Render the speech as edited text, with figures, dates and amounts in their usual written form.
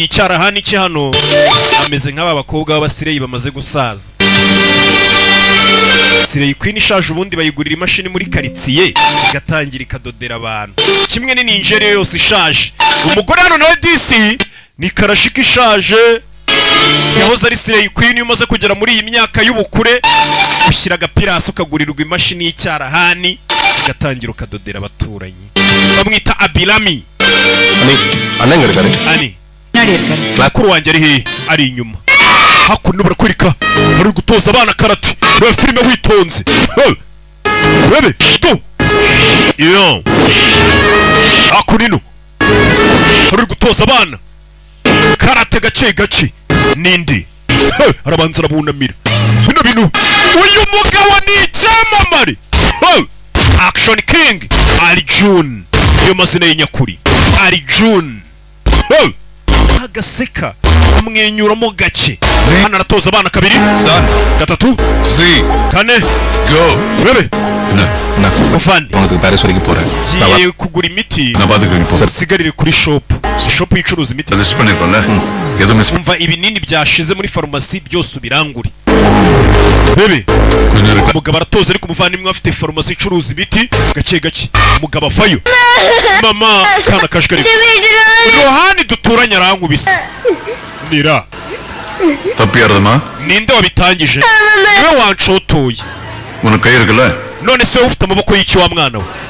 Yifitiye icyarahani cye hano, ameze nk'aba bakobwa b'abasireyi bamaze gusaza. Slay queen ishaje ubundi bayigurira imashini muri karitsiye, igatangira ikadodera abantu kimwe ni yose ishaje. Umugore hano nawe disi ni karashika ishaje, yahoze ari slay queen. Iyo umaze kugera muri iyi myaka y'ubukure, ushyira agapira hasi, ukagurirwa imashini y'icyarahani, ugatangira ukadodera abaturanyi. Bamwita Abirami. அண்ணன் எங்க இருக்காரு? Ani. முன்னாடி இருக்காரு. Mukuru wanjye ari hehe? Ari inyuma. Hakuno barakwereka ari gutoza abana karate. Reba filime witonze. Hey! Rebe tu iyo hakuno ino ari gutoza abana karate gake gake nindi. Hey! Arabanza arabunamira bino bintu. Uyu mugabo ni icyamamare. Hey! Action King Arjun niyo mazina ye nyakuri, Arjun. Hey! Agaseka, amwenyuramo gake. Hano aratoza abana kabiri, gatatu, kane. Go. Urebe. என்ன என்ன? Muvandi. வாங்கறதுக்கு Paris வரைக்கும் போறேன். Ngiye kugura imiti. நான் பாத்துக்கிறேன், போ. Usigarire kuri shop, shop icuruza imiti. List பண்ணிருக்கோம்ல, எதுவும் miss Umva, ibinini byashize muri farumasi byose ubirangure bebe. கொஞ்ச நேரம். Umugabo aratoza, ariko umuvandimwe we afite farumasi icuruza imiti. Gake gake umugabo avayo. Mama, kana kashikari Rohani duturanye arankubise nira. தப்பு யாரதுமா? Ninde wabitangije? Niwe wanshotoye. உனக்கு கை இருக்குல்ல? None se wowe ufite amaboko y'iki wa mwana we?